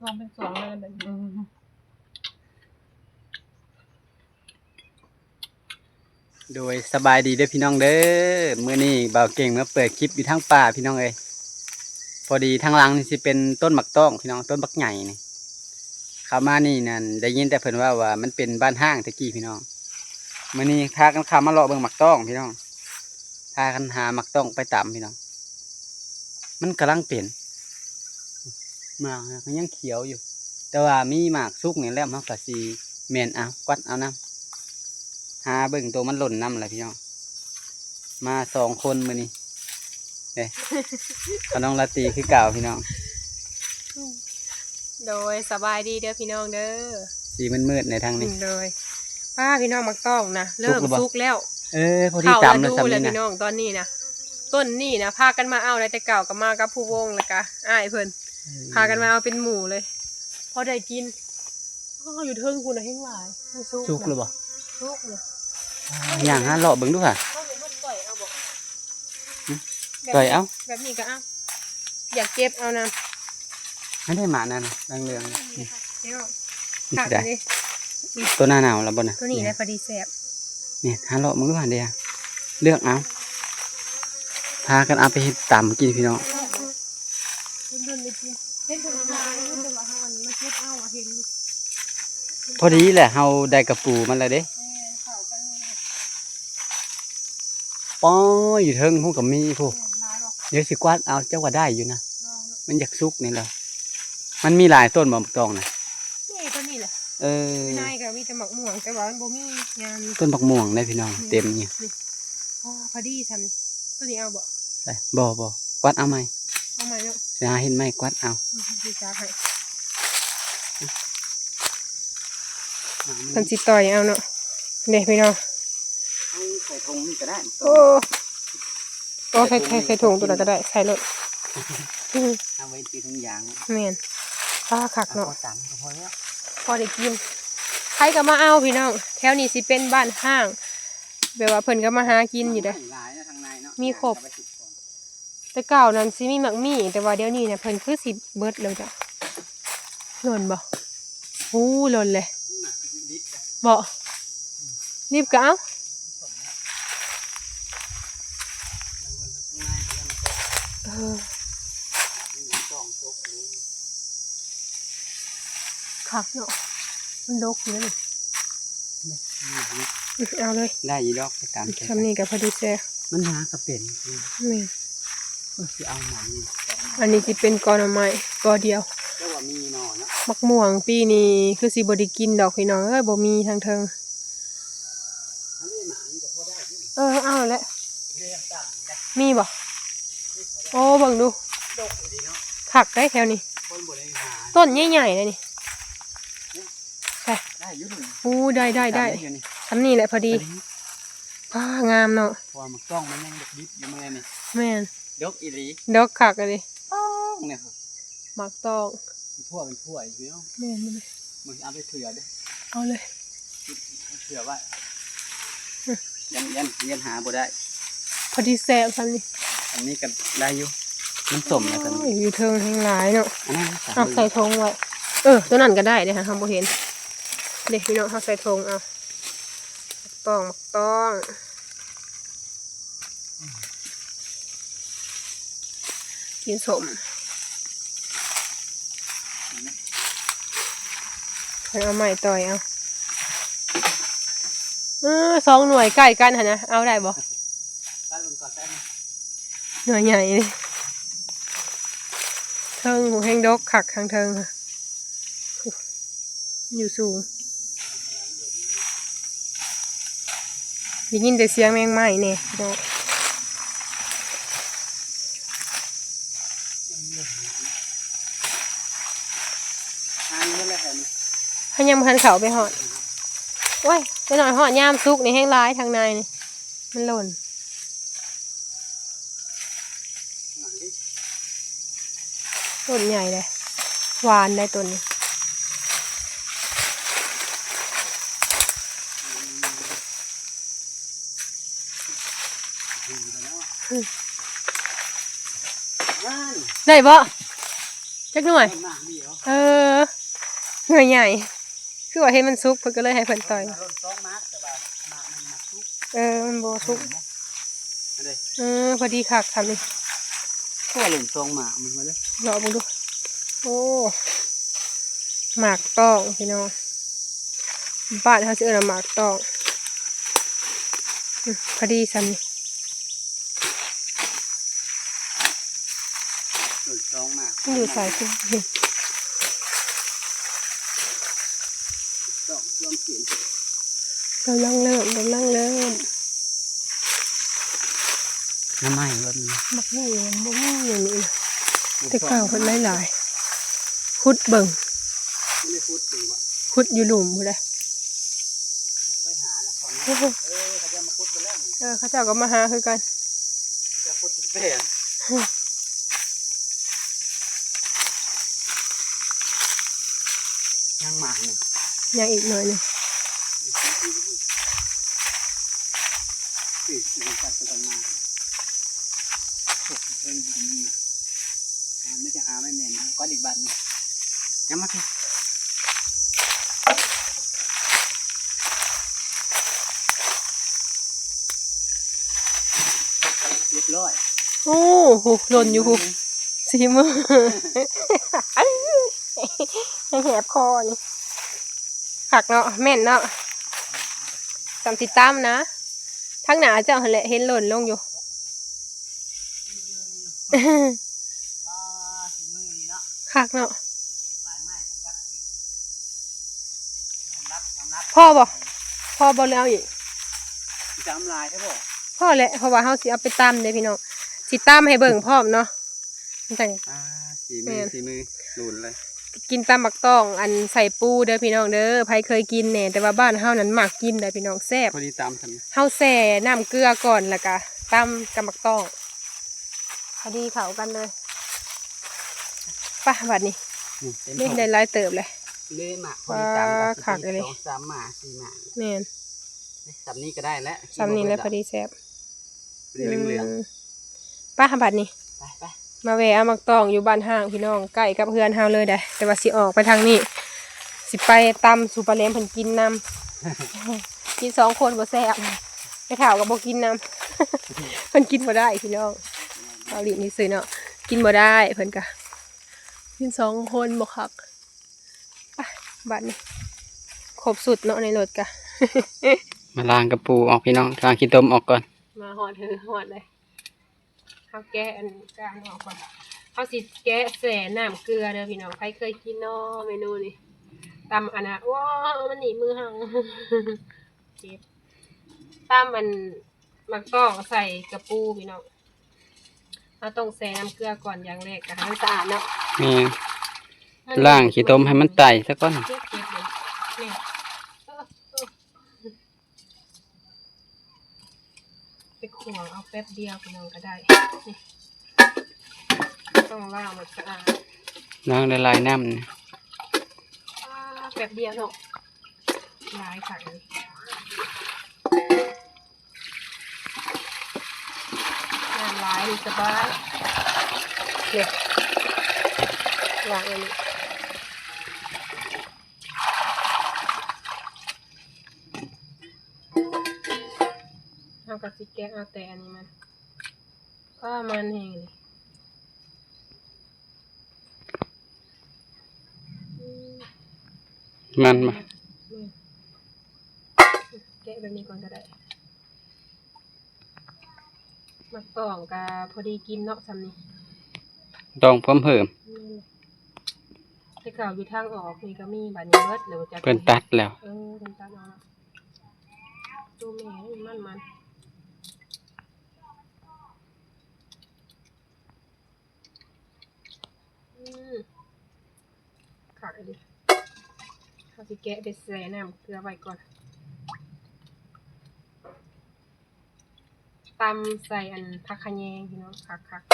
ສອງເປັນສອງເລີຍ ອືມ. ໂດຍ ສະບາຍດີເດີພີ່ນ້ອງເດີ. ມື້ນີ້ບ່າວເກັ່ງມາເປີດຄລິບຢູ່ທາງປ່າພີ່ນ້ອງເອີຍ. ພໍດີທາງຫຼັງນີ້ຊິເປັນຕົ້ນໝາກຕ້ອງພີ່ນ້ອງ, ຕົ້ນບັກໃຫຍ່ນີ້. ເຂົ້າມານີ້ນັ້ນ ໄດ້ຍິນແຕ່ເພິ່ນເວົ້າວ່າມັນເປັນບ້ານຮ້າງແຕ່ກີ້ພີ່ນ້ອງ. ມື້ນີ້ພາກັນເຂົ້າມາເລາະເບິ່ງໝາກຕ້ອງພີ່ນ້ອງ, ພາກັນຫາໝາກຕ້ອງໄປຕຳພີ່ນ້ອງ. ມັນກຳລັງເປັນ ໝາກມັນຍັງຂຽວຢູ່ ແຕ່ວ່າມີໝາກສຸກນີ້ແລ້ວ ເຮົາກໍຊິແມ່ນເອົາ ກວັດເອົານຳ. ຫາເບິ່ງໂຕມັນຫຼົ່ນນຳແຫຼະພີ່ນ້ອງ. ມາສອງຄົນມື້ນີ້ເດ້ ຂະນ້ອງລາຕີຄືເກົ່າພີ່ນ້ອງ. ໂດຍ ສະບາຍດີເດີພີ່ນ້ອງເດີ. ສີມືດໆໃນທາງນີ້ ໂດຍ. ປ້າພີ່ນ້ອງ ໝາກຕ້ອງນະ ເລີ່ມສຸກແລ້ວ. ເອີ ພໍດີຕຳແລ້ວ ສ່ຳນີ້ນະ ພີ່ນ້ອງ. ຕອນນີ້ນະ ຕົ້ນນີ້ນະ ພາກັນມາເອົາໄດ້ແຕ່ເກົ່າ ກໍມາກັບຜູ້ວົງ ແລ້ວກໍອ້າຍເພິ່ນ ເອີ ພາກັນມາເອົາເປັນໝູ່ເລີຍ ພໍໄດ້ກິນ. ອໍ ຢູ່ເທິງພຸ້ນນະແຮງຫຼາຍ. ມັນສຸກ ສຸກແລ້ວບໍ່? ສຸກເລີຍ. ຍ່າງຫາເລາະເບິ່ງດູຫາ. ເຮົາເຮັດຕ່ອຍເອົາບໍ່? ຫື? ແບບ ຕ່ອຍເອົາ ແບບນີ້ກໍເອົາ. ຢາກເກັບເອົານຳ. ອັນນີ້ໝາກນັ້ນນະ ເຫຼືອງໆ ນີ້ ນີ້ ນີ້ ຄັກເດ້. ໂຕໜ້າໜາວແລ້ວບໍ່ນະ? ໂຕນີ້ແຫຼະພໍດີແຊບ. ນີ້ ຫາເລາະເບິ່ງດູຫັ້ນເດ ເລືອກເອົາ. ພາກັນເອົາໄປເຮັດຕຳກິນພີ່ນ້ອງ. ພໍດີແຫຼະ ເຮົາໄດ້ກະປູມັນແລ້ວເດ້. ປອ ຢູ່ເທິງພຸ້ນກໍມີພຸ້ນ. ດຽວຊິກວາດເອົາ. ເຈົ້າວ່າໄດ້ຢູ່ນະ ມັນຢາກສຸກນີ້ແຫຼະ. ມັນມີຫຼາຍຕົ້ນບໍ່ໝາກຕ້ອງນະ? ນີ້ ຕົ້ນນີ້ແຫຼະ. ເອີ ໃນກໍມີແຕ່ໝາກມ່ວງ ແຕ່ວ່າມັນບໍ່ມີຫຍັງ. ຕົ້ນໝາກມ່ວງເດ້ພີ່ນ້ອງ ເຕັມຢູ່. ອໍ ພໍດີຊ່ຳນີ້. ໂຕນີ້ເອົາບໍ່? ບໍ່ ບໍ່ ກວາດເອົາໃໝ່. ເອົາໃໝ່ເນາະ. ຊິຫາເຮັດໃໝ່ ກວາດເອົາ. ອືມ ຊິຈັກໃຫ້. ເພິ່ນຊິຕ່ອຍເອົາເນາະ ເດ້ພີ່ນ້ອງ. ເອົາໃສ່ຖົງນີ້ກໍໄດ້. ໂອ້ ໂອ້ ໃສ່ ໃສ່ຖົງໂຕໃດກໍໄດ້ ໃສ່ໂລດ. ເອົາໄວ້ໃນຖົງຢາງ. ແມ່ນ. ປາ ຄັກເນາະ ພໍໄດ້ກິນ. ໃຜກໍມາເອົາພີ່ນ້ອງ. ແຖວນີ້ຊິເປັນບ້ານຮ້າງ ແບບວ່າເພິ່ນກໍມາຫາກິນຢູ່ເດ້. ມີຄົບ. ແຕ່ເກົ່ານັ້ນຊິມີໝາກມີ້ ແຕ່ວ່າດຽວນີ້ນະເພິ່ນຄືຊິເບິດແລ້ວຈ້ະ. ຫຼົ່ນບໍ່? ໂອ້ ຫຼົ່ນແຫຼະ. ບໍ່ ດິບກໍເອົາ. ເອີ ຄັກເນາະ ມັນດົກຢູ່ເດ້. ເອົາເລີຍ ໄດ້ຢູ່ດອກ ໄປຕາມໃຈ. ຊ່ຳນີ້ກໍພໍດີແຊບ. ມັນຫາກໍເປັນ. ແມ່ນ. ເອີ ຊິເອົາໝາກນີ້. ອັນນີ້ຊິເປັນກໍໜໍ່ໄມ້ກໍດຽວ. ແຕ່ວ່າມີໜໍ່ເນາະ. ໝາກມ່ວງປີນີ້ຄືຊິບໍ່ໄດ້ກິນດອກພີ່ນ້ອງເອີຍ ບໍ່ມີທາງເທິງ. ອັນນີ້ໝາກນີ້ກໍພໍໄດ້ຢູ່. ເອີ ເອົາແຫຼະ. ມີບໍ່? ໂອ້ ເບິ່ງດູ ດົກອີ່ຫຼີເນາະ. ຄັກໄດ໋ແຖວນີ້ ຄົນບໍ່ໄດ້ຫາ. ຕົ້ນໃຫຍ່ໆເດ້ນີ້. ໃຊ່ ໄດ້ຢູ່. ໂອ້ ໄດ້ ໄດ້ ໄດ້. ຊ່ຳນີ້ແຫຼະພໍດີ. ພໍດີ ວ້າ ງາມເນາະ. ເພາະວ່າໝາກຕ້ອງມັນຍັງດິບໆຢູ່ມື້ນີ້. ແມ່ນ. ດົກອີ່ຫຼີ. ດົກຄັກອີ່ຫຼີ. ຕ້ອງນີ້ ໝາກຕ້ອງ ເປັນພວກເປັນພວກຢູ່ເນາະ. ແມ່ນ. ມື້ເອົາໄປເຜືອເດີ້. ເອົາເລີຍ ເຜືອໄວ້. ອື ຢ້ານ ຢ້ານ ຢ້ານຫາບໍ່ໄດ້. ພໍດີແຊບຊ່ຳນີ້. ອັນນີ້ກໍໄດ້ຢູ່ ມັນສົ້ມນະ. ໂອ້ຍ ຢູ່ເທິງແຮງຫຼາຍເນາະ. ອັນນັ້ນ ເອົາໃສ່ຖົງໄວ້. ເອີ ໂຕນັ້ນກໍໄດ້ເດ້ ເຮົາບໍ່ເຫັນເດ້ພີ່ນ້ອງ. ເຮົາໃສ່ຖົງເອົາ. ຕ້ອງ ໝາກຕ້ອງ ກິນສົ້ມ. ເອົາໄມ້ຕ່ອຍເອົາ. ເອີ ສອງໜ່ວຍໃກ້ກັນຫັ້ນນະ ເອົາໄດ້ບໍ່? ໜ່ວຍໃຫຍ່ເລີຍ. ເທິງແຮງດົກຄັກ ທາງເທິງ ຢູ່ສູງ. ໄດ້ຍິນແຕ່ສຽງແມງໄມ້ແດ່ພີ່ນ້ອງ. ເຮົາຍັງບໍ່ທັນເຂົ້າໄປຮອດ. ໂອ້ຍ ໄປໜ້ອຍຮອດຍາມສຸກນີ້ແຮງຫຼາຍ ທາງໃນນີ້ມັນຫຼົ່ນ. ຕົ້ນໃຫຍ່ເດ້ ຫວານໄດ໋ຕົ້ນນີ້. ໄດ້ບໍ່? ຈັກໜ່ວຍ? ເອີ ໜ່ວຍໃຫຍ່ ຄືວ່າເຫັນມັນສຸກ ເພິ່ນກໍເລີຍໃຫ້ເພິ່ນຕ່ອຍ. ເອີ ມັນບໍ່ສຸກ. ເອີ ພໍດີຄັກຊ່ຳນີ້. ໂອ້ ເຫຼັ້ນສອງໝາກມັນມາເດີ້ ເລາະເບິ່ງດູ. ໂອ້ ໝາກຕ້ອງພີ່ນ້ອງ ບ້ານເຮົາຊິເອີ້ນວ່າໝາກຕ້ອງ. ອື ພໍດີຊ່ຳນີ້. ເຫຼັ້ນສອງໝາກ ມັນຢູ່ໃສ? ຕ້ອງຊວນກິນ. ກຳລັງເລີ່ມ ກຳລັງເລີ່ມ. ໜໍ່ໄມ້ບໍ່ມີ. ບັກນີ້ບໍ່ມີຫຍັງນີ້ນະ ແຕ່ເກົ່າເພິ່ນຫຼາຍໆ. ຂຸດເບິ່ງ ຂຸດຢູ່ລຸ່ມພຸ້ນເດ້. ເອີ ເຂົາເຈົ້າມາຂຸດເບິດແລ້ວນີ້. ເອີ ເຂົາເຈົ້າກໍມາຫາຄືກັນ. ເຂົາເຈົ້າຂຸດເປັນ. ຍັງມາຫຍັງ? ຍັງອີກໜ່ວຍໜຶ່ງ. ມັນຈະຫາໄມ້ແມ່ນ ກ້ອນອີກບາດໜຶ່ງ. ຍັງມາ ຮຽບຮ້ອຍ. ໂອ້ໂຫ ຫຼົ່ນຢູ່ພຸ້ນ ສີມື ໃຫ້ແຫບຄໍນີ້. ຄັກເນາະ ແມ່ນເນາະ ສ່ຳຊິຕຳນະ. ທາງໜ້າເຈົ້າຫັ້ນແຫຼະ ເຫັນຫຼົ່ນລົງຢູ່. ຄັກເນາະ. ພໍບໍ່? ພໍບໍ່ ຫຼືເອົາອີກ? ຊິຕຳຫຼາຍແທ້ບໍ່? ພໍແຫຼະ ເພາະວ່າເຮົາຊິເອົາໄປຕຳເດ້ພີ່ນ້ອງ ຊິຕຳໃຫ້ເບິ່ງພ້ອມເນາະ ມັນຈັ່ງ ອ່າ ສີມື ສີມື ລຸ້ນເລີຍ. ກິນຕຳບັກຕ້ອງ ອັນໃສ່ປູເດີພີ່ນ້ອງເດີ. ໃຜເຄີຍກິນແດ່? ແຕ່ວ່າບ້ານເຮົານັ້ນມັກກິນໄດ໋ພີ່ນ້ອງ ແຊບ. ພໍດີຕຳຊັ້ນ ເຮົາແຊ່ນ້ຳເກືອກ່ອນ ແລ້ວກະຕຳກັບບັກຕ້ອງ ພໍດີເຂົ້າກັນເລີຍ. ໄປບາດນີ້ ນີ້ ນີ້ ໄດ້ຫຼາຍເຕີບເລີຍ. ເລີຍໝາກພໍດີຕຳ ອ່າ ກໍຊິ ຄັກອີ່ຫຼີ ສອງສາມໝາກ ສີ່ໝາກ. ແມ່ນ ສ່ຳນີ້ກໍໄດ້ແລ້ວ ສ່ຳນີ້ແຫຼະ ພໍດີແຊບ ພໍດີເຫຼືອງໆ. ອືມ ໄປບາດນີ້ ໄປໆ ມາແວ່ເອົາໝາກຕ້ອງຢູ່ບ້ານຮ້າງພີ່ນ້ອງ ໃກ້ກັບເຮືອນເຮົາເລີຍໄດ໋ ແຕ່ວ່າຊິອອກໄປທາງນີ້ ຊິໄປຕຳສູ່ປ້າແຫຼມເພິ່ນກິນນຳ. ກິນສອງຄົນບໍ່ແຊບ ແມ່ເຖົ້າກໍບໍ່ກິນນຳ ເພິ່ນກິນບໍ່ໄດ້ພີ່ນ້ອງ. ເອົາຫຼິ້ນຊື່ໆເນາະ ກິນບໍ່ໄດ້ ເພິ່ນກະກິນສອງຄົນບໍ່ຄັກ. ໄປ ບາດນີ້ ຄົບຊຸດເນາະໃນລົດກະ ມາລ້າງກະປູອອກພີ່ນ້ອງ ລ້າງຂີ້ຕົມອອກກ່ອນ. ມາຮອດ ຮອດເລີຍ. ເຮົາແກະອັນກາງອອກກ່ອນ ເຮົາຊິແກະແຊ່ນ້ຳເກືອເດີພີ່ນ້ອງ. ໃຜເຄີຍກິນເນາະເມນູນີ້? ຕຳອັນນ່າ ໂອ້ ມັນໜີບມືເຮົາ ເຈັບ. ຕຳອັນໝາກຕ້ອງໃສ່ກະປູພີ່ນ້ອງ ເຮົາຕ້ອງແຊ່ນ້ຳເກືອກ່ອນ ຢ່າງແລກກໍໃຫ້ມັນສະອາດເນາະ. ແມ່ນ ມັນ ລ້າງຂີ້ຕົມໃຫ້ມັນໄຕຊະກ່ອນ. ເຈັບໆເລີຍ ນີ້ ເອີ ເອີ. ໄປຂົ້ວເອົາແປັບດຽວພີ່ນ້ອງກໍໄດ້. ນີ້ ຕ້ອງລ້າງໃຫ້ສະອາດ ລ້າງຫຼາຍໆນ້ຳ. ອ່າ ແປັບດຽວເນາະ ຫຼາຍຄັກເລີຍ. ນ້ຳຫຼາຍນີ້ສະບາຍ ນີ້ ລ້າງອັນນີ້. ເຮົາກໍຊິແກະເອົາແຕ່ອັນນີ້ມັນ ເພາະວ່າມັນແຮງນີ້ ມັນມາ ແກະແບບນີ້ກ່ອນກໍໄດ້. ໝາກຕ້ອງກະພໍດີກິນເນາະ ຊ່ຳນີ້ ຕ້ອງເພີ່ມເພີ່ມ. ແມ່ນ ແຕ່ເກົ່າຢູ່ທາງອອກນີ້ກໍມີ ບາດນີ້ເບິດແລ້ວ ບໍ່ຈັກ ເພິ່ນຕັດແລ້ວ. ເອີ ເພິ່ນຕັດເອົາເນາະ ໂຕແມ່ມັນ ມັນ ອືມ ຄັກອີ່ຫຼີ. ເຮົາຊິແກະໄປແຊ່ນ້ຳເກືອໄວ້ກ່ອນ. ຕຳໃສ່ອັນຜັກຂະແຍງພີ່ນ້ອງ ຄັກໆ.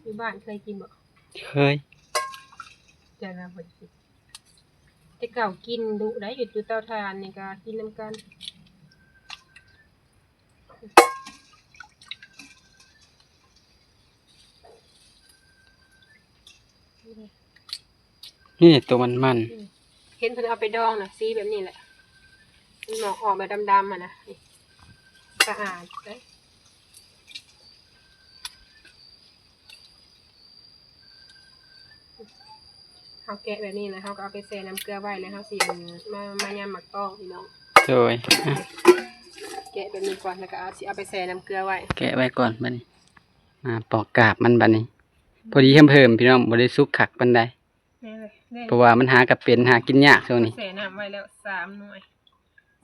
ຢູ່ບ້ານເຄີຍກິນບໍ່? ເຄີຍ. ແຕ່ວ່າບໍ່ໄດ້ກິນ ແຕ່ເກົ່າກິນດຸໄດ໋ ຢູ່ ຢູ່ເຕົາຖ່ານນີ້ກໍກິນນຳກັນ. ອືມ ເ ນີ້ໂຕມັນໆ ອືມ ເຫັນເພິ່ນເອົາໄປດອງນະ ສີແບບນີ້ແຫຼະ ມັນອອກ ອອກແບບດຳໆຫັ້ນນະ ນີ້ ສະອາດເດ້. ເຮົາແກະແບບນີ້ແລ້ວ ເຮົາກໍເອົາໄປແຊ່ນ້ຳເກືອໄວ້ ແລ້ວເຮົາຊິ ອັນ ມາ ມາຍຳໝາກຕອງ ພີ່ນ້ອງ. ໂດຍ ອ່ະ ແກະແບບນີ້ກ່ອນ ແລ້ວກໍເອົາ ຊິເອົາໄປແຊ່ນ້ຳເກືອໄວ້ ແກະໄວ້ກ່ອນບັດນີ້. ມາປອກກາບມັນບັດນີ້ ພໍດີເຫິມໆ ພີ່ນ້ອງ ບໍ່ໄດ້ສຸກຄັກປານໃດ. ແມ່ນເລີຍ ເພາະວ່າມັນຫາກໍເປັນ ຫາກິນຍາກຊ່ວງນີ້. ແຊ່ນ້ຳໄວ້ແລ້ວສາມໜ່ວຍ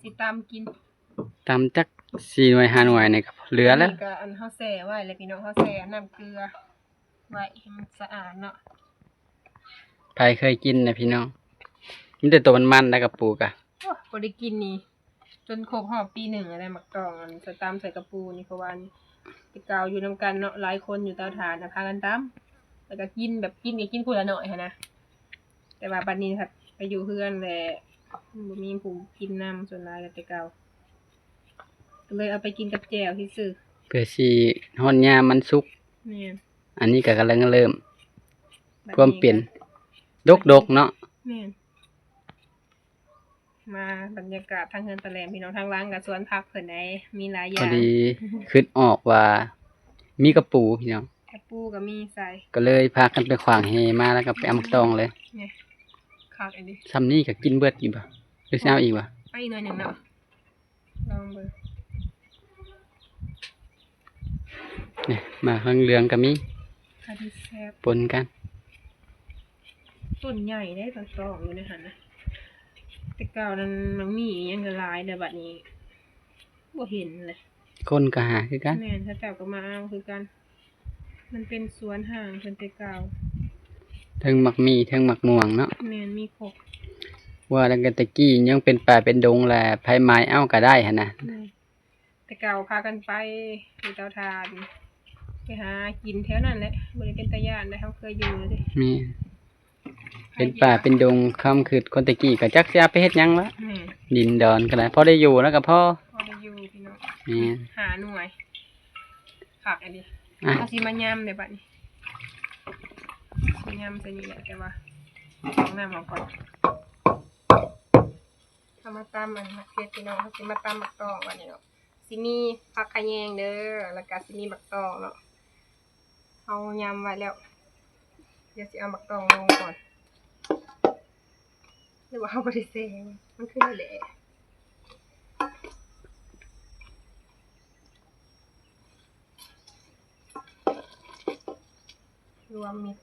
ຊິຕຳກິນ ຕຳຈັກສີ່ໜ່ວຍຫ້າໜ່ວຍນີ້ກໍເຫຼືອແລ້ວ. ນີ້ກໍອັນເຮົາແຊ່ໄວ້ແລ້ວພີ່ນ້ອງ ເຮົາແຊ່ນ້ຳເກືອໄວ້ໃຫ້ມັນສະອາດເນາະ. ໃຜເຄີຍກິນນະພີ່ນ້ອງ ມີແຕ່ໂຕມັນໆ ແລ້ວກໍປູກະ ໂອ້ ບໍ່ໄດ້ກິນນີ້ ຈົນຄົບຮອບປີໜຶ່ງແລ້ວ ໝາກຕອງ ອັນ ໃສ່ ຕຳໃສ່ກະປູນີ້ ເພາະວ່າ ແຕ່ເກົ່າຢູ່ນຳກັນເນາະ ຫຼາຍຄົນຢູ່ເຕົາຖ່ານນະ ພາກັນຕຳ ແລ້ວກໍກິນ ແບບກິນກໍກິນຜູ້ລະໜ້ອຍຫັ້ນນະ ແຕ່ວ່າບັດນີ້ພັດໄປຢູ່ເຮືອນແລ້ວ ມັນບໍ່ມີຜູ້ກິນນຳ ສ່ວນຫຼາຍກໍແຕ່ເກົ່າ ກໍເລີຍເອົາໄປກິນກັບແຈ່ວຊື່ໆ ເພື່ອຊິຮອດຍາມມັນສຸກ. ແມ່ນ ອັນນີ້ກໍກຳລັງເລີ່ມ ບັດນີ້ ຄວາມເປັນ ກໍ ດົກໆ ເນາະ. ແມ່ນ. ມາບັນຍາກາດທາງເຮືອນຕາແຫຼມ ພີ່ນ້ອງ ທາງຫຼັງກໍສວນຜັກເພິ່ນໃດ໋ ມີຫຼາຍຢ່າງ ພໍດີຄິດອອກວ່າມີກະປູ ພີ່ນ້ອງ ກະປູກໍມີໃສ່ ກໍເລີຍພາກັນໄປຂວາງແຫມາ ແລ້ວກໍໄປເອົາໝາກຕອງເລີຍ. ນີ້ ຄັກອີ່ຫຼີ ຊ່ຳນີ້ກໍກິນເບິດຢູ່ບໍ່ ຫຼືຊິເອົາອີກບໍ່? ເອົາອີກໜ່ວຍໜຶ່ງເນາະ. ລອງເບິ່ງ ນີ້ ໝາກເຫຼືອງໆກໍມີ ກໍດີແຊບ ປົນກັນ. ຕົ້ນໃຫຍ່ເດ້ ຕົ້ນຕອງຢູ່ໃນຫັ້ນນະ ແຕ່ເກົ່ານັ້ນມັນມີຫຍັງຫຼາຍແລ້ວ ບັດນີ້ບໍ່ເຫັນເລີຍ. ຄົນກໍຫາຄືກັນ. ແມ່ນ ເຂົາເຈົ້າກໍມາເອົາຄືກັນ. ມັນເປັນສວນຫ້າງເພິ່ນແຕ່ເກົ່າ ເທິງໝາກມີ້ ເທິງໝາກມ່ວງເນາະ. ແມ່ນ ມີຄົບ. ວ່າແລ້ວກໍແຕ່ກີ້ຍັງເປັນປ່າເປັນດົງ ແລະ ໃຜມາເອົາກໍໄດ້ຫັ້ນນະ. ແມ່ນ ແຕ່ເກົ່າພາກັນໄປຢູ່ເຕົາຖ່ານ ໄປຫາກິນແຖວນັ້ນແຫຼະ ບໍ່ໄດ້ເປັນຕາຢ້ານໃດ໋ ເຮົາເຄີຍຢູ່ເດ້. ແມ່ນ ເປັນປ່າເປັນດົງ ຄວາມຄິດຄົນແຕ່ກີ້ກໍຈັກຊິເອົາໄປເຮັດຫຍັງລະ. ແມ່ນ ດິນດອນກໍໄດ້ ພໍໄດ້ຢູ່ແລ້ວກໍພໍ ພໍໄດ້ຢູ່ພີ່ນ້ອງ. ແມ່ນ ຫ້າໜ່ວຍ ຄັກອີ່ຫຼີ. ອ່ະ ເຮົາຊິມາຍຳເດ້ບັດນີ້ ຊິຍຳໃສ່ນີ້ແຫຼະ ແຕ່ວ່າເອົານ້ຳອອກກ່ອນ. ເຮົາມາຕຳອັນໝາກເຜັດພີ່ນ້ອງ ເຮົາຊິມາຕຳໝາກຕອງບັດນີ້ເນາະ. ຊິມີຜັກຂະແຍງເດີ ແລ້ວກະຊິມີໝາກຕອງເນາະ. ເຮົາຍຳໄວ້ແລ້ວ ດຽວຊິເອົາໝາກຕອງລົງກ່ອນ ຫຼືວ່າເຮົາບໍ່ໄດ້ແຊ່ ມັນຄືແຫຼະ. ລວມມິດ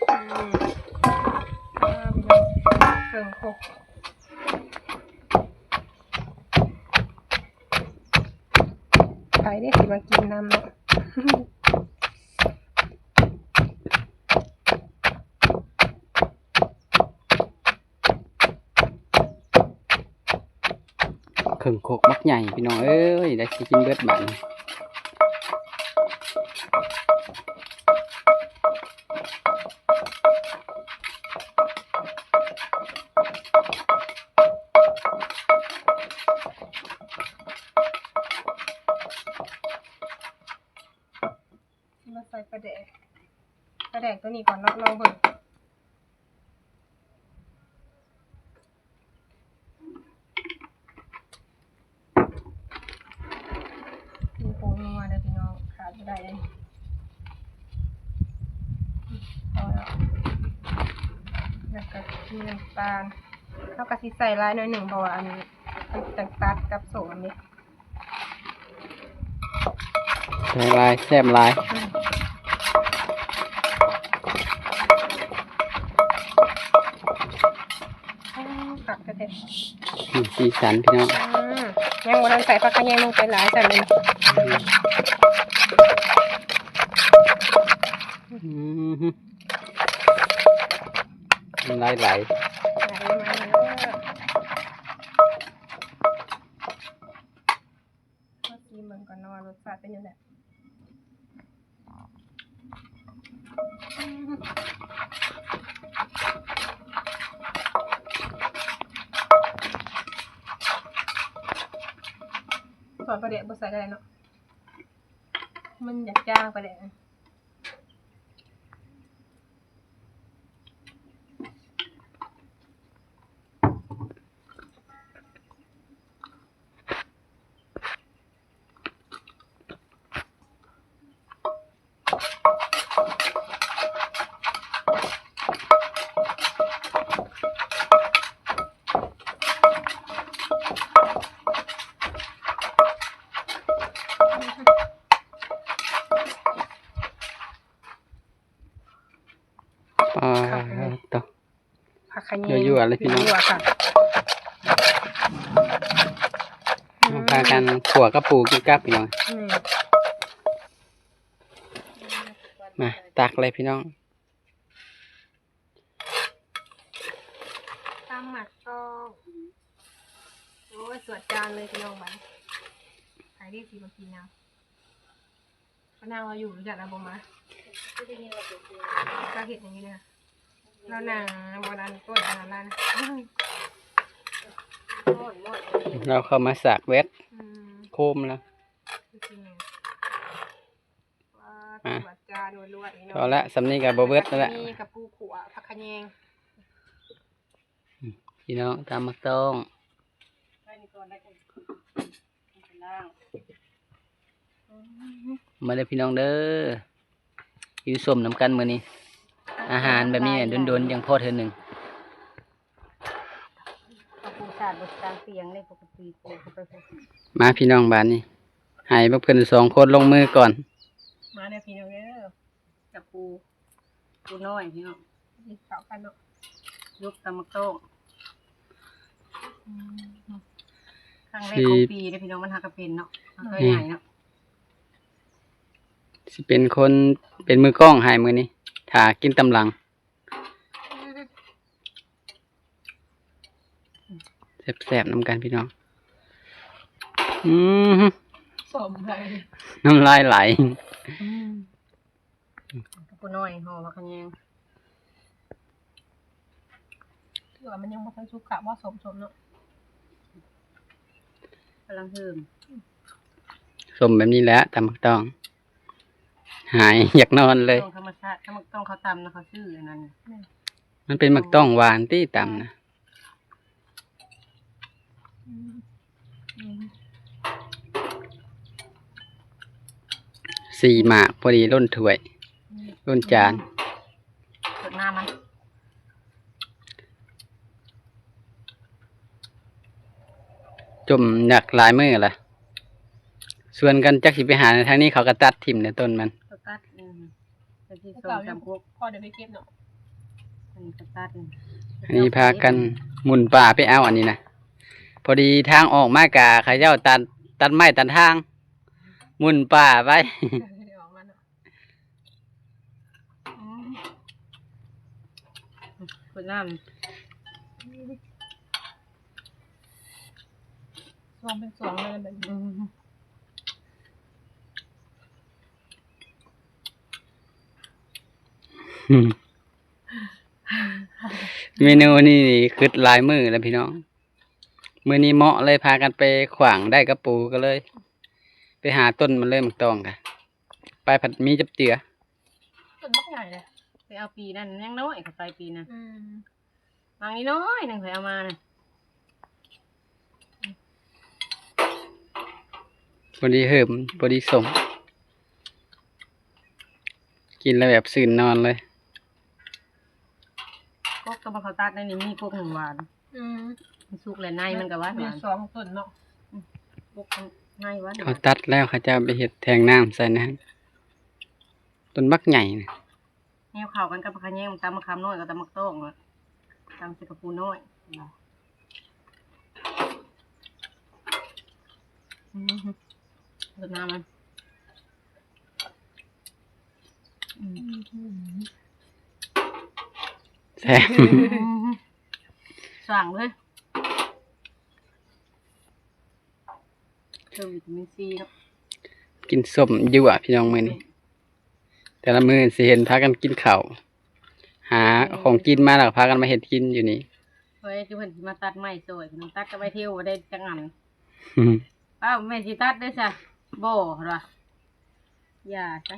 ອືມ ເອີ ເຄິ່ງຄົກ ໃຜເດ້ຊິມາກິນນຳເນາະ. ເຄິ່ງຄົກບັກໃຫຍ່ພີ່ນ້ອງເອີຍ ໄດ້ຊິກິນເບິດບາດນີ້. ມາໃສ່ປາແດກ ປາແດກຕົວນີ້ກ່ອນເນາະ ລອງເບິ່ງ. ມີຜົງນົວເດີພີ່ນ້ອງ ຂາດບໍ່ໄດ້ເລີຍ. ພໍແລ້ວ ແລ້ວກໍມີນ້ຳຕານ ເຮົາກໍຊິໃສ່ຫຼາຍໜ້ອຍໜຶ່ງ ເພາະວ່າອັນນີ້ມັນຈະຕັດກັບສົ້ມເດ້. ແຊບຫຼາຍ ແຊບຫຼາຍ. ອືມ ຄັກແທ້ໆ ອືມ ສີສັນພີ່ນ້ອງ. ອືມ ຍັງບໍ່ທັນໃສ່ຜັກຂະແຍງລົງໄປຫຼາຍຊ້ຳເລີຍ. ອືມ ອືມ ຫຼາຍໆ ຫຼາຍມາກເດີ. ມາຊີມເບິ່ງກ່ອນເນາະວ່າລົດຊາດເປັນຈັ່ງໃດ. ອືມ ຖ້າປາແດກບໍ່ໃສ່ກໍໄດ້ເນາະ ມັນຢາກຈາງປາແດກ. ປາດໂທ້ ຜັກຂະແຍງ ຍົວໆເລີຍພີ່ນ້ອງ ຍົວໆ ເຮົາພາກັນຂົ້ວກັບປູກິນກັບພີ່ນ້ອງ. ມາ ຕັກເລີຍພີ່ນ້ອງ. ຕຳໝາກຕອງ ໂອ້ຍ ສວດຈານເລີຍພີ່ນ້ອງ ບາດນີ້ ໃຜໄດ້ຊິມາກິນນຳ. ປະນາງລາວຢູ່ ຮູ້ຈັກລາວບໍ່ມາ ລາວເຮັດຫຍັງຢູ່ເດີ ລາວນັ່ງບ່ອນອັນຕົ້ນອັນນັ້ນລະ ລາວເຂົ້າມາສາກແວັດ ອືມ ໂຄມລະ ຄືຊິແມ່ນ ວ້າ ອາ ຈວດຈ້າລວດໆ ພີ່ນ້ອງ ພໍລະ ສ່ຳນີ້ກໍບໍ່ເບິດແລ້ວລະ ມີກະປູຂົ້ວ ຜັກຂະແຍງ ອືມ ພີ່ນ້ອງ ຕຳໝາກຕອງ ມາເດີພີ່ນ້ອງເດີ ກິນສົ້ມນຳກັນມື້ນີ້ ອາຫານແບບນີ້ດົນໆ ຈັ່ງພໍເທື່ອໜຶ່ງ. ເອົາປູສາດບໍ່ຕາງຕຽງເດ້ ປົກກະຕິປູເຂົ້າໄປພຸ້ນ. ມາພີ່ນ້ອງ ບາດນີ້ໃຫ້ພວກເພິ່ນສອງຄົນລົງມືກ່ອນ ມາເດີພີ່ນ້ອງເດີ. ຈັບປູ ປູນ້ອຍພີ່ນ້ອງ ກິນເຂົ້າກັນເນາະ ຍົກຕຳໝາກໂຕ້ ອືມ ຄັ້ງແລກຂອງປີເດ້ພີ່ນ້ອງ ມັນຫາກະເປັນເນາະ ມັນເຄີຍໃຫຍ່ເນາະ ຊິເປັນຄົນເປັນມືກ້ອງໃຫ້ມື້ນີ້ ຖ້າກິນຕຳຫຼັງ. ແຊບໆ ນຳກັນພີ່ນ້ອງ ອືມ ສົ້ມໄປ ນ້ຳລາຍໄຫຼ ອືມ ກະປູນ້ອຍຫໍ່ຜັກຂະແຍງ ຄືວ່າມັນຍັງບໍ່ທັນສຸກຄະ ບໍ່ສົ້ມໆ ເນາະ ກຳລັງເຮີມ ສົ້ມແບບນີ້ແຫຼະ ຕຳໝາກຕ້ອງ ຫາຍຢາກນອນເລີຍ ຕ້ອງທຳມະຊາດ ຖ້າໝາກຕ້ອງເຂົາຕຳນະ ເຂົາຊື້ອັນນັ້ນ ແມ່ນ ມັນເປັນໝາກຕ້ອງຫວານຕິ ຕຳນະ ອືມ ອືມ ສີ່ໝາກພໍດີລົ້ນຖ້ວຍ ອືມ ລົ້ນຈານ ສົດນ້ຳມັນ ຈົ່ມຢາກຫຼາຍມື້ລະ ຊວນກັນຈັກຊິໄປຫາ ທາງນີ້ເຂົາກະຕັດຖິ້ມແລ້ວຕົ້ນມັນ ກະຕັດ ອືມ ແຕ່ທີ່ ແຕ່ ສອງສາມກົກ ພໍໄດ້ໄປເກັບເນາະ ອັນນີ້ກະຕັດ ອັນນີ້ພາກັນໝຸ່ນປ່າໄປເອົາອັນນີ້ນະ ພໍດີທາງອອກມາກະເຂົາເຈົ້າຕັດ ຕັດໄມ້ຕັດທາງ ໝຸ່ນປ່າໄປ ອອກມາເນາະ ອືມ ເປີດນ້ຳ ຊ່ວງເປັນຊ່ວງເລີຍ ອືມ. ເມນູນີ້ຄິດຫຼາຍມື້ແລ້ວພີ່ນ້ອງ ມື້ນີ້ເໝາະເລີຍ ພາກັນໄປຂວ້າງໄດ້ກະປູ ກະເລີຍໄປຫາຕົ້ນມັນເລີຍ ໝາກຕ້ອງກະ ໄປພັດມີຈັບເຈື່ອ ຕົ້ນບັກໃຫຍ່ເລີຍ ໄປເອົາປີນັ້ນຍັງນ້ອຍ ເຂົາໄປປີນັ້ນ ອືມ. ບາງນ້ອຍໜຶ່ງຂ້ອຍເອົາມານະ ພໍດີເຫີມ ພໍດີສົ້ມ ກິນແລ້ວແບບຊື່ນນອນເລີຍ ກົກໂຕມັນເຂົາຕັດໃນນີ້ມີກົກໜຶ່ງຫວານ ອືມ ມັນສຸກແລ້ວໃນມັນກະຫວານ ມີສອງຕົ້ນເນາະ ອືມ ກົກໃນຫວານ ເຂົາຕັດແລ້ວເຂົາເຈົ້າໄປເຮັດແທງນ້ຳໃສ່ນະ ຕົ້ນບັກໃຫຍ່ນະ. ແນວເຂົ້າກັນກັບຜັກຂະແຍງ ຕຳໝາກຂາມນ້ອຍກັບຕຳໝາກຕ້ອງ ຕຳໃສ່ກະປູນ້ອຍ ອືມ ລົດນ້ຳມັນ ອືມ ແຊບ ອືມ ສ້າງເລີຍ. ເພີ່ມວິຕາມິນຊີເນາະ ກິນສົ້ມຢູ່ອະພີ່ນ້ອງມື້ນີ້ ແຕ່ລະມື້ຊິເຫັນພາກັນກິນເຂົ້າ ຫາຂອງກິນມາແລ້ວກະພາກັນມາເຮັດກິນຢູ່ນີ້ ເອີຍ ຄືເພິ່ນຊິມາຕັດໄມ້ຊ່ອຍ ຕັດກັບໄມ້ເທັວບໍ່ໄດ້ຈັກອັນ ອືມ ອ້າວ ແມ່ຊິຕັດເດ້ຊະ ບໍ່ ເພິ່ນວ່າ ຢ່າຊະ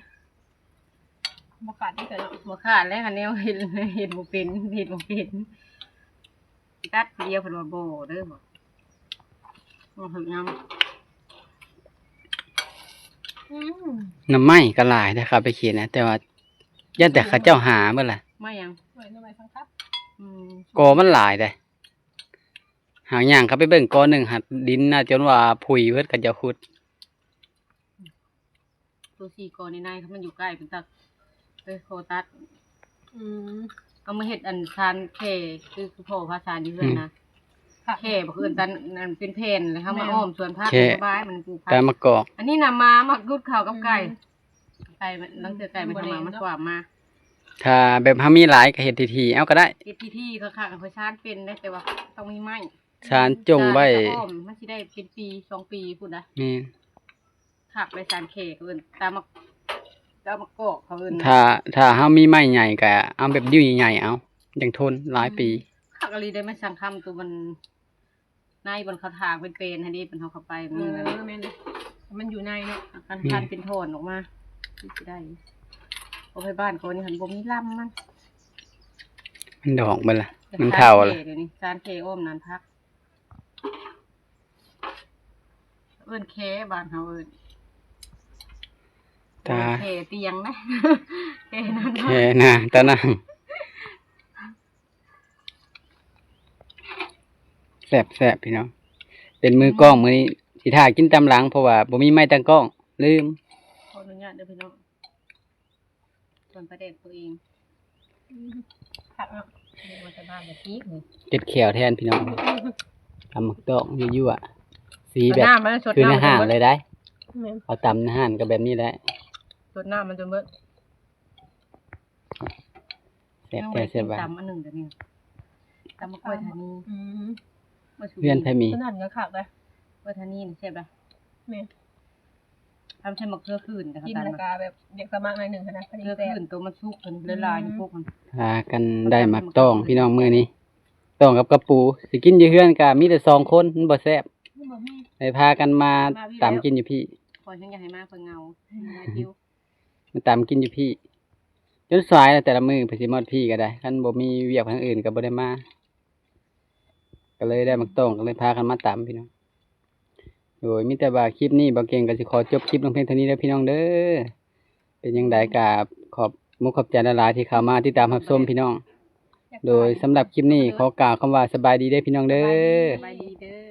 ບໍ່ຂາດເດ້ເນາະ ບໍ່ຂາດແລ້ວ ຄັນແນວເຮັດ ເຮັດບໍ່ເປັນ ເຮັດບໍ່ເປັນ ຕັດຜູ້ດຽວ ເພິ່ນວ່າບໍ່ເດີ ບໍ່ ບໍ່ເຮັດຫຍັງ ອືມ ໜໍ່ໄມ້ກໍຫຼາຍເດ້ ເຂົາໄປເຂດນະ ແຕ່ວ່າຢ້ານແຕ່ເຂົາເຈົ້າຫາເບິດລະ ໄມ້ຫຍັງ ໄມ້ ໜໍ່ໄມ້ສັງຄັບ ອືມ ກໍມັນຫຼາຍເດ້ ຫາກຍ່າງເຂົ້າໄປເບິ່ງກໍໜຶ່ງ ຫາກດິນນະ ຈົນວ່າຜຸຍເບິດ ເຂົາເຈົ້າຂຸດ. ໂຕສີ່ກໍໃນໆ ຄັນມັນຢູ່ໃກ້ ເປັນຕາໄປຂໍຕັດ ອືມ ເອົາມາເຮັດອັນຊານແຂ່ ຄື ຄືພໍ່ພາຊານຢູ່ເຮືອນນະ ອືມ ແຂ່ບໍ່ຄືອັນນັ້ນ ອັນເປັນແຜ່ນ ແລ້ວເຮົາມາອ້ອມສວນຜັກ ແຂ່ ສະບາຍ ມັນປູກຜັກ ຕາມະກອກ ອັນນີ້ນະ ໝາມັກດູດເຂົ້າກັບໄກ່ ອືມ ໄກ່ມັນ ລາງເທື່ອໄກ່ມັນເຂົ້າມາ ມັນກວາດມາ ຖ້າແບບເຮົາມີຫຼາຍກໍເຮັດຖີ່ໆ ເອົາກໍໄດ້ ເຮັດຖີ່ໆ ຄັກໆ ຂ້ອຍຊານເປັນເດ້ ແຕ່ວ່າຕ້ອງມີໄມ້ ຊານຈົ່ງໄວ້ ຊານກະອ້ອມ ມັນຊິໄດ້ເປັນປີສອງປີພຸ້ນນະ ແມ່ນ ຄັກໄດ້ຊານແຂ່ ເຂົາເອີ້ນຕາມະ ຕາມະກອກ ເຂົາເອີ້ນ ຖ້າ ຖ້າເຮົາມີໄມ້ໃຫຍ່ກໍເອົາແບບນິ້ວໃຫຍ່ໆ ເອົາ ຈັ່ງທົນຫຼາຍປີ ອືມ ຄັກອີ່ຫຼີເດ້ ໄມ້ສັງຄຳ ໂຕມັນ ໃນບ່ອນເຂົາຖາງເປັນເປນຫັ້ນເດ້ ເພິ່ນເອົາເຂົ້າໄປ ເອີ ແມ່ນເດ້ ມັນຢູ່ໃນເນາະ ຄັນ ອືມ ຄັນເປັນທ່ອນອອກມາ ຄືຊິໄດ້ ເອົາໄປບ້ານກ່ອນນີ້ຫັ້ນ ບໍ່ມີລຳມັນ ມັນດອກເບິດລະ ມັນເຖົ້າລະ ດຽວນີ້ ຊານແຂ່ອ້ອມນານຜັກ ເອີ້ນແຄ່ ບ້ານເຮົາເອີ້ນ ຕາ ເອີ້ນແຄ່ຕຽງນະ ແຄ່ນານ ແຄ່ນາຕານັ່ງ ແຊບໆ ພີ່ນ້ອງ ເປັນມືກ້ອງມື້ນີ້ ຊິຖ້າກິນຕາມຫຼັງ ເພາະວ່າບໍ່ມີໄມ້ຕັ້ງກ້ອງ ລືມ ຂໍອະນຸຍາດເດີພີ່ນ້ອງ ສ່ວນປາແດກຕົວເອງ ອືມ ຄັກເນາະ ເກັບແຂ້ວແທນພີ່ນ້ອງ ຕຳໝາກຕອກ ຍົວໆ ສີແບບ ຄືໃນຫ້າງເລີຍໄດ໋ ແມ່ນ ເອົາຕຳໃນຫ້າງກໍແບບນີ້ແຫຼະ ສົດນ້ຳມັນຈົນເບິດ ແຊບແທ້ແຊບວ່າ ຕຳອັນໜຶ່ງກໍມີ ຕຳໝາກກ້ວຍທານີ ອືມ ເຮືອນໃຜມີ ຕົວນັ້ນກໍຄັກເດ້ ກ້ວຍທານີນີ້ແຊບເດ້ ແມ່ນ ຕຳໃສ່ໝາກເຂືອຂືນ ກິນແລ້ວກໍແບບຢາກສະໝັກໜ້ອຍໜຶ່ງຫັ້ນນະ ພໍດີແຊບ ເຂືອຂືນໂຕມັນສຸກ ເພິ່ນຫຼາຍໆ ຢູ່ພວກມັນ ພາກັນໄດ້ໝາກຕອງພີ່ນ້ອງມື້ນີ້ ຕອງກັບກະປູ ຊິກິນຢູ່ເຮືອນກໍມີແຕ່ສອງຄົນ ມັນບໍ່ແຊບ ມັນບໍ່ມີ ໄດ້ພາກັນມາ ມາພີ້ ຕຳກິນຢູ່ພີ້ ຂ້ອຍຍັງຢາກໃຫ້ມາ ຂ້ອຍເຫງົາ ມາຕຳກິນຢູ່ພີ້ ຈົນສາຍແລ້ວ ແຕ່ລະມື້ ເພິ່ນຊິມາຮອດພີ້ກໍໄດ້ ຄັນບໍ່ມີວຽກທາງອື່ນກໍບໍ່ໄດ້ມາ ກໍເລີຍໄດ້ໝາກຕອງ ກໍເລີຍພາກັນມາຕຳພີ່ນ້ອງ ໂດຍ ມີແຕ່ວ່າຄລິບນີ້ ບ່າວເກັ່ງກໍຊິຂໍຈົບຄລິບລົງພຽງເທົ່ານີ້ເດີພີ່ນ້ອງເດີ ເປັນຈັ່ງໃດກໍຂອບມຸກຂອບໃຈຫຼາຍໆ ທີ່ເຂົ້າມາຕິດຕາມຮັບຊົມພີ່ນ້ອງ ໂດຍ ສຳລັບຄລິບນີ້ ຂໍກ່າວຄຳວ່າສະບາຍດີເດີພີ່ນ້ອງເດີ ສະບາຍດີເດີ.